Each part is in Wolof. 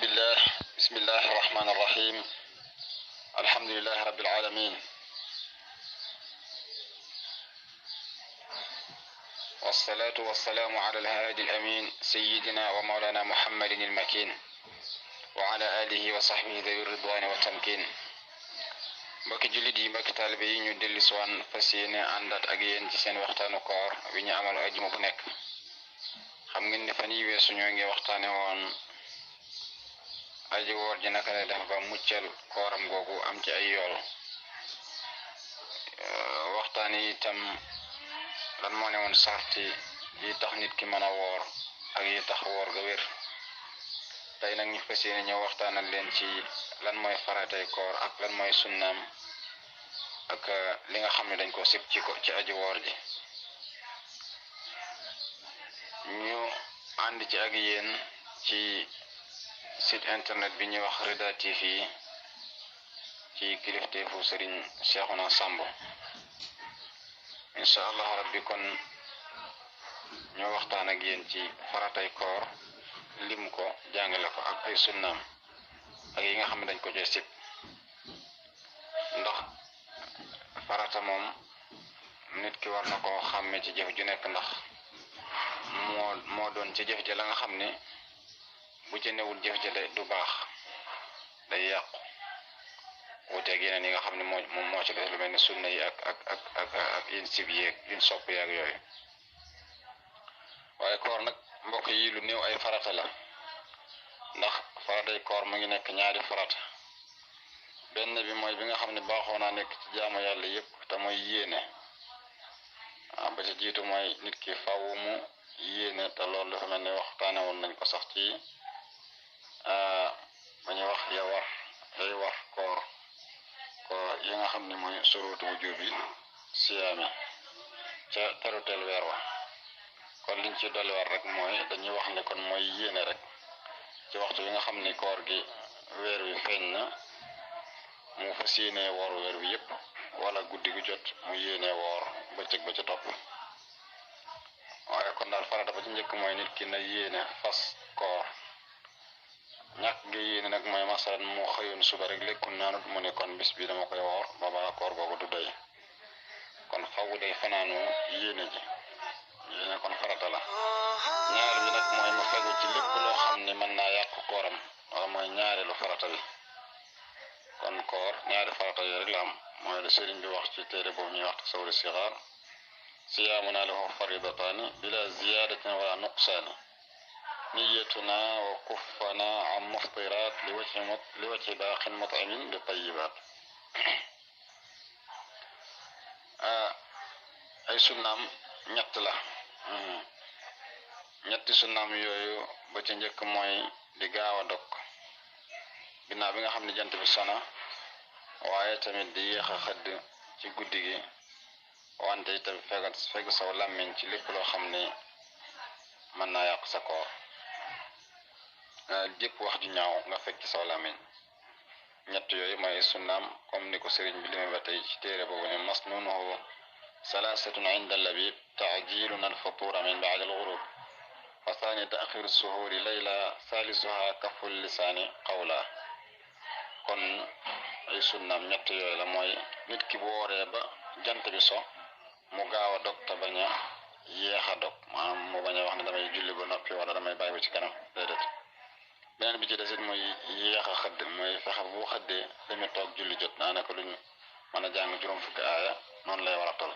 بالله. بسم الله الرحمن الرحيم. الحمد لله رب العالمين، والصلاة والسلام على الهادي الأمين سيدنا ومولانا محمد المكين وعلى آله وصحبه ذوي الرضوان والتمكين. mbokki jullit yi, mbokki taalibe yi, ñu dellu si waan fas yéene àndaat ak yéen ci seen waxtaanu koor wi ñu amal ajuma bu nekk. xam ngeen ne fan yi weesu ñoo ngi waxtaane woon aji woor ji naka lay def ba muccal kooram googu am ci ay yool. waxtaan yi itam lan moo ne woon sarti yi tax nit ki mën a woor ak yi tax woor ga wér. tey nag ñu fas yéene ñëw waxtaanal leen ci lan mooy faratay koor ak lan mooy sunnaam ak li nga xam ne dañ ko sib ci aji woor ji. ñu ànd ci ak yéen ci site internet bi ñuy wax Rida TV ci kilifteefu Serigne Cheikhouna Samb. incha allah rabbi kon ñoo waxtaan ak yéen ci faratay koor, lim ko, jàngale ko ak ay sunnaam ak yi nga xam ne dañ ko cee sib. ndax farata moom nit ki war na koo xàmme ci jëf ju nekk, ndax moo doon ci jëf ja la nga xam ne bu ci newul jëf ja du baax, day yàqu wuteeg yeneen yi nga xam ne moo ci def lu mel ni sunna yi ak yin sib yeeg yin sopp yeeg yooyu. waaye koor nag mbokk yi lu néew ay farata la, ndax faratay koor mu ngi nekk ñaari farata. benn bi mooy bi nga xam ne baaxoo naa nekk ci jaamu yàlla yépp te mooy yéene. ba ci jiitu mooy nit ki faaw mu yéene, te loolu dafa mel ni waxtaane woon nañ ko sax ci ba ñu wax yay war koor yi nga xam ne mooy surutu wujubi siyaami ca teruteel weer wa. kon liñ ci dolliwaat rek mooy dañuy wax ne kon mooy yéene rek ci waxtu yi nga xam ni koor gi weer wi feeñ na, mu fas yéene woor weer wi yépp, wala guddi gu jot mu yéene woor bëccëg ba ca topp. waaye kon daal farata ba ci njëkk mooy nit ki na yéene fas koor. ñàkk gi yéene nag mooy masalan mu xëyoon suba rek lekkul naanut mu ne kon bis bi dama koy woor, booba koor googu du doy. kon faw day fanaanoo yéene ji. yéene kon farata la. ñaar bi nag mooy mu fegu ci lépp loo xam ne mën naa yàq kooram, wala mooy ñaareelu farata bi. kon koor ñaari farata yooyu rek la am, mooy la sëriñ bi wax ci téere boobu ñuy wax tasawuru sixaar: siyaamuna lahu faridataani bila ziyadatin wala nuqsaani, niyatuna wa kuffana an muftirat li wajhi baaqin mut'imin bi tayyibaat. ay sunnaam ñett la. ñetti sunnaam yooyu ba ci njëkk mooy di gaaw a dog ginnaaw bi nga xam ne jant bi sona, waaye tamit di yéex a xëdd ci guddi gi, wante itam fegu saw làmmiñ ci lépp loo xam ne mën naa yàq sa koor. jépp wax ju ñaaw nga fekk ci saw làmmiñ. ñett yooyu mooy sunnaam, comme ni ko sëriñ bi limi ba tey ci téere boobu ne masnunuhu salaasatun inda labib: taajiluna alfutura min baadi alghurub, wa thani taaxiru suhuri layla, salisuha kaful lisaani qawla. kon ay sunnaam ñett yooyu la, mooy nit ki bu wooree ba jant bi so mu gaaw a dog te bañ a yéex a dog, maanaam mu bañ a wax ne damay julli ba noppi wala damay bàyyi ba ci kanam, déedéet. beneen bi ci desit mooy yéex a xëdd, mooy fexe bu xëddee dañu toog julli jot, daanaka luñ mën a jàng juróom fukki aaya noonu lay war a tol.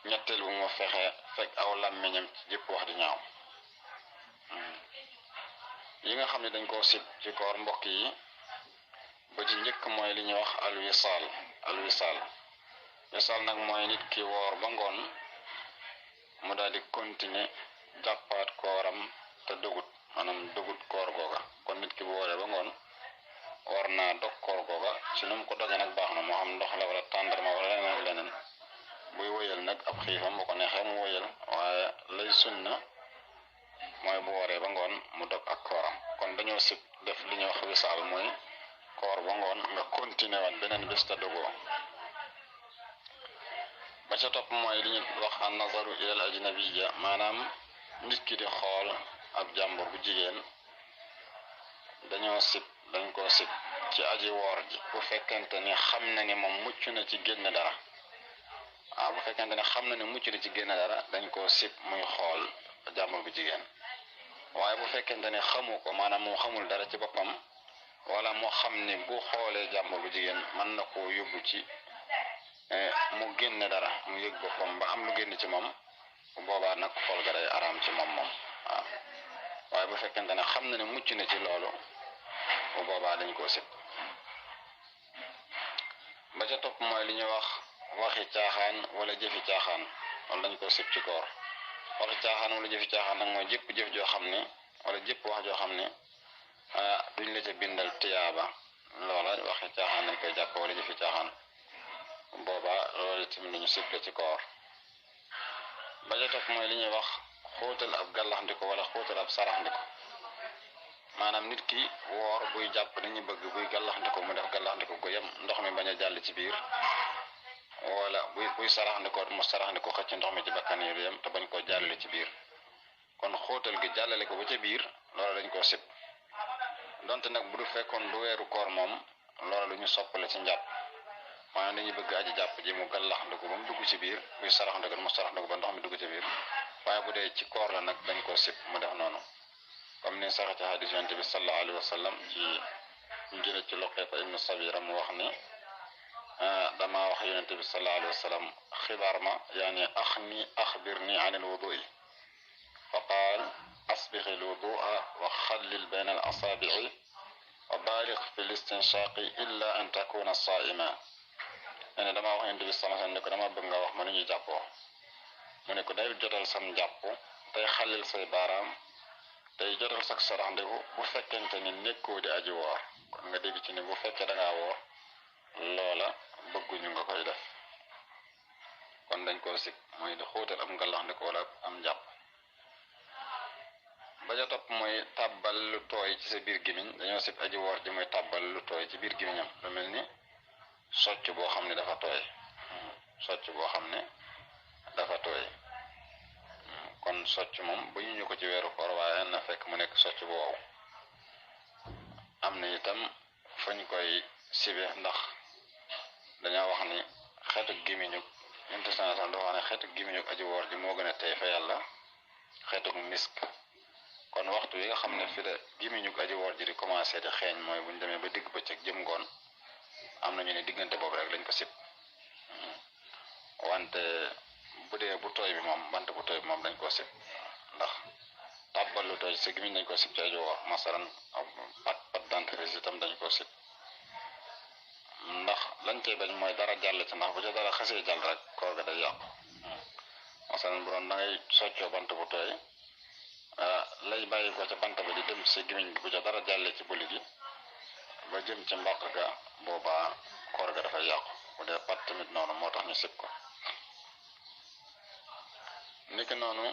ñetteel bu mu fexe fekk aw làmmiñam ci jëpp wax di ñaaw. yi nga xam ne dañ koo sib ci koor mbokk yi, ba ci njëkk mooy li ñuy wax alwisaal. wisaal nag mooy nit ki woor ba ngoon mu daal di continuer jàppaat kooram te dogut, maanaam dogut koor googa. kon nit ki bu wooree ba ngoon war naa dog koor googa ci nu mu ko doge nag baax na, moo xam ndox la wala tàndarma wala leneen. buy wëyal nag ab xiifam bu ko neexee mu wëyal, waaye lay sunna mooy bu wooree ba ngoon mu dog ak kooram. kon dañoo sib def li ñuy wax wisaal, mooy koor ba ngoon nga continuer waat beneen bés te dogoo. ba ca topp mooy li ñu wax an nazaru ilal ajnabiya, maanaam nit ki di xool ab jàmbur bu jigéen dañ koo sib ci aji woor ji bu fekkente ni xam na ni moom mucc na ci génn dara. waaw bu fekkente ne xam na ne mucc na ci génn dara dañ koo sib muy xool jàmbur bu jigéen. waaye bu fekkente ne xamu ko maanaam moom xamul dara ci boppam wala moo xam ni bu xoolee jàmbur bu jigéen mën na koo yóbbu ci mu génne dara mu yëg boppam ba am lu génn ci moom bu boobaa nag xool ga day araam ci moom waaw waaye bu fekkente ne xam na ne mucc na ci loolu bu boobaa dañ koo sib. ba ca topp mooy li ñuy wax waxi caaxaan wala jëfi caaxaan wala dañ koo sib ci koor. waxi caaxaan wala jëfi caaxaan nag mooy jëpp jëf joo xam ne wala jëpp wax joo xam ne duñ la ca bindal tiyaaba loola waxi caaxaan lañ koy jàpp wala jëfi caaxaan boobaa loolu tamit lu ñu sib la ci koor. ba ca topp mooy li ñuy wax xóotal ab gàllaxndiko wala xóotal ab saraxndiko maanaam nit ki woor buy jàpp dañuy bëgg buy gàllaxndiko mu def gàllaxndiko gu yem ndox mi bañ a jàll ci biir wala buy saraxndiko mu saraxndiko xëcc ndox mi ci bakkan yi yem te bañ koo jàllale ci biir kon xóotal gi jàllale ko ba ca biir loola dañ koo sib donte nag bu du fekkoon du weeru koor moom loola lu ñu soppale ci njàpp maanaam dañuy bëgg aji jàpp ji mu gàllaxndiko ba mu dugg ci biir buy saraxndiko mu saraxndiko ba ndox mi dugg ci biir waaye bu dee ci koor la nag dañ koo sib mu def noonu comme ni sax ci hadis yonent bi sallallahu alayhi wa sallam ci ñu jële ci Luqayta ibnu Sabira mu wax ni dama wax yonent bi sallallahu alayhi wa sallam xibaar ma yaani axbirni an alwudui fa qaal asbixi alwudua wa xallil bayna al asaabici wa baaliq fi listinshaqi illa an takuna saa'ima ne dama wax yonent bi sallallahu alayhi wa sallam ne ko dama bëgg nga wax ma nu ñuy jàppoo mu ne ko day jotal sam jàpp tey xallil say baaraam tey jotal sak saraxndiku bu fekkente ni nekkoo di aji woor kon nga dégg ci ni bu fekkee da ngaa woor loola bëgguñu nga koy def kon dañ koo sib mooy di xóotal am gàllaxndiko wala am jàpp. ba ja topp mooy tàbbal lu tooy ci sa biir gémmiñ dañoo sib aji woor ji mooy tàbbal lu tooy ci biir gémmiñam lu mel ni socc boo xam ne dafa tooy kon socc moom bu ñu ko ci weeru koor waaye na fekk mu nekk socc bu wow. am na itam fañ koy sibe ndax dañoo wax ni xeetu gémmiñu international dafa wax ne xeetu gémmiñu aji woor ji moo gën a tey fa yàlla xeetu misk kon waxtu yi nga xam ne fi la gémmiñu aji woor ji di commencé di xeeñ mooy buñ demee ba digg bëccëg jëm ngoon am na ñu ne diggante boobu rek lañ ko sib wante bu dee bu tooy bi moom bant bu tooy bi moom dañ koo sib ndax tàbbal lu tooy sa gémmiñ dañ koo sib ci aji woor masalan pat dentifrice itam dañ koo sib ndax lañ cey bañ mooy dara jàll ci ndax bu ca dara xasee jàll rek koor ga day yàqu masalan bu doon da ngay soccoo bant bu tooy lay bàyyi ko ca bant ba di dem ci gémmiñ bi bu ca dara jàllee ci buli gi ba jëm ci mbaq ga boobaa koor ga dafay yàqu bu dee pat tamit noonu moo tax ñu sib ko. niki noonu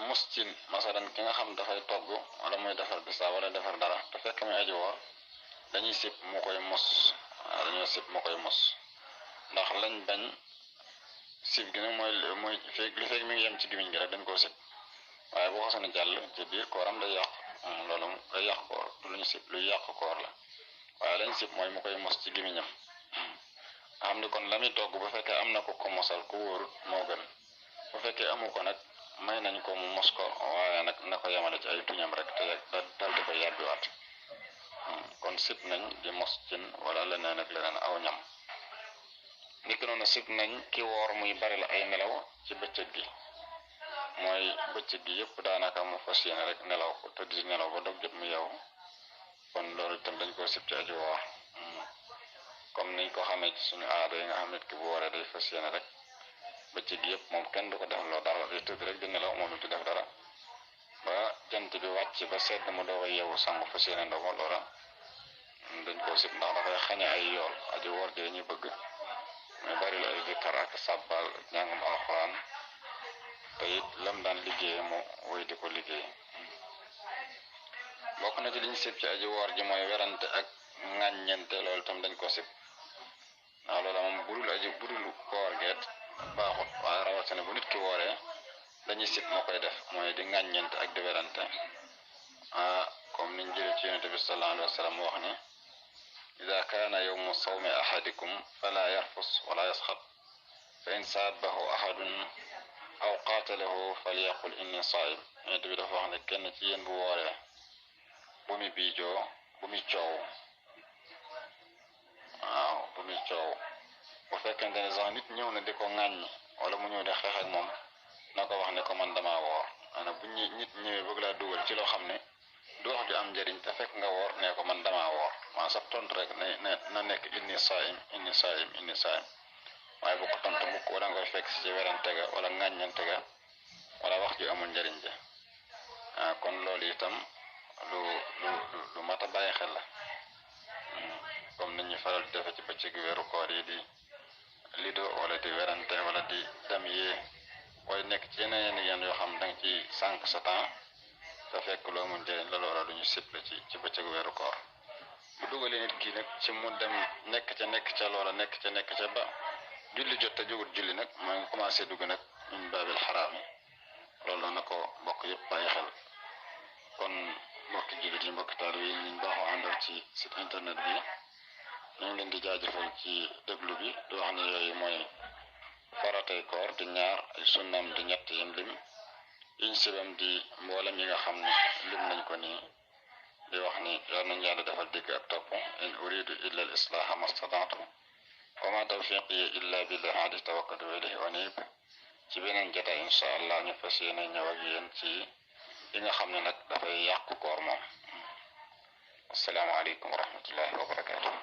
mus cin masalan ki nga xam dafay togg wala muy defar bisaa wala defar dara te fekk muy aji woor dañuy sib mu koy mos dañoo sib mu koy mos ndax lañ bañ sib gi nag mooy feeg li feeg mi ngi yem ci gémmiñ gi rek dañ koo sib waaye boo xasee ne jàll ci biir kooram day yàqu loolu day yàq koor du lu ñu sib luy yàq koor la waaye lañ sib mooy mu koy mos ci gémmiñam nga xam ni kon la muy togg bu fekkee am na ko mosal ku wóorut moo gën bu fekkee amu ko nag may nañ ko mu mos ko waaye nag na ko yemale ci ay tuñam rek te dal di ko yàbbiwaat kon sib nañ di mos cin wala leneen ak leneen aw ñam. niki noonu sib nañ ki woor muy bari la ay nelaw ci bëccëg gi mooy bëccëg gi yëpp daanaka mu fas yéene rek nelaw ko tëdd di nelaw ba dog jot mu yow kon loolu itam dañ koo sib ci aji woor comme niñ ko xamee ci suñu aada yi nga xam nit ki bu wooree day fas yéene rek bëccëg gi yëpp moom kenn du ko def loo dara day tëdd rek di nelaw moom it di def dara ba jant bi wàcc ba sedd mu doog a yeewu sangu fas yéene ndogo loola dañ koo sib ndax dafay xañe ay yool aji woor jee ñu bëgg mais bari la ay zikkar ak sàbbal njàngum alxuraan te it lam daan liggéey mu woy di ko liggéey. bokk na ci liñ sib ci aji woor ji mooy werante ak ŋàññente loolu tam dañ ko sib ndax loolu moom budul koor geet baaxut waaye rawatina bu nit ki wooree dañuy sib moo koy def mooy di ŋàññente ak di werante comme niñ jëlee ci yonente bi sallallahu alayhi wa sallam wax ne ida kaana yawmu sawmi ahadikum fala yarfus wala yasxab fa in saabahu ahadun aw qaatalahu falyaqul inni saa'im yonente bi dafa wax ne kenn ci yéen bu wooree bu mi biijoo bu mi coow waaw bu mi coow bu fekkente ne sax nit ñëw na di ko ŋàññi wala mu ñëw di xeex ak moom na ko wax ne ko man dama woor maanaam bu nit ñëwee bëgg laa dugal ci loo xam ne du wax ju am njëriñ te fekk nga woor ne ko man dama woor maa sax tontu rek na nekk inni saa'im inni saa'im inni saa'im waaye bu ko tontu mukk wala nga koy fekk ci werante ga wala ŋàññante ga wala wax ju amul njëriñ ja kon loolu itam lu mat a bàyyi xel la comme nit ñi faral di defe ci bëccëg weeru koor yi di lido wala di werante wala di dem yee waaye nekk ci yeneen yoo xam danga ci sànq sa temps te fekk loo mun njëriñ la loola duñu sible ci bëccëg weeru koor bu dugalee nit kii nag ci mu dem nekk ca loola nekk ca ba julli jot te jógut julli nag moo ngi commencé dugg nag min baabil xaraam yi loolu na ko bokk yëpp bàyyi xel kon mbokki jullit yi mbokki taal yi ñu baaxoo àndal ci site internet bi ñu ngi leen di jaajëfal ci déglu bi di wax ne yooyu mooy faratay koor di ñaar ay sunnam di ñett yin lim yiñ sibam di mboolem yi nga xam ne lim nañ ko nii di wax ni yal nañ yàlla defal dégg ak topp in uridu illa al islaha mastataatu wa ma tawfiqi illa billah alayhi tawakkaltu wa ilayhi unib ci beneen jotaay incha allah ñu fas yéene ñëw ak yéen ci yi nga xam ne nag dafay yàqu koor moom assalaamu aleykum wa rahmatullahi wa barakatuh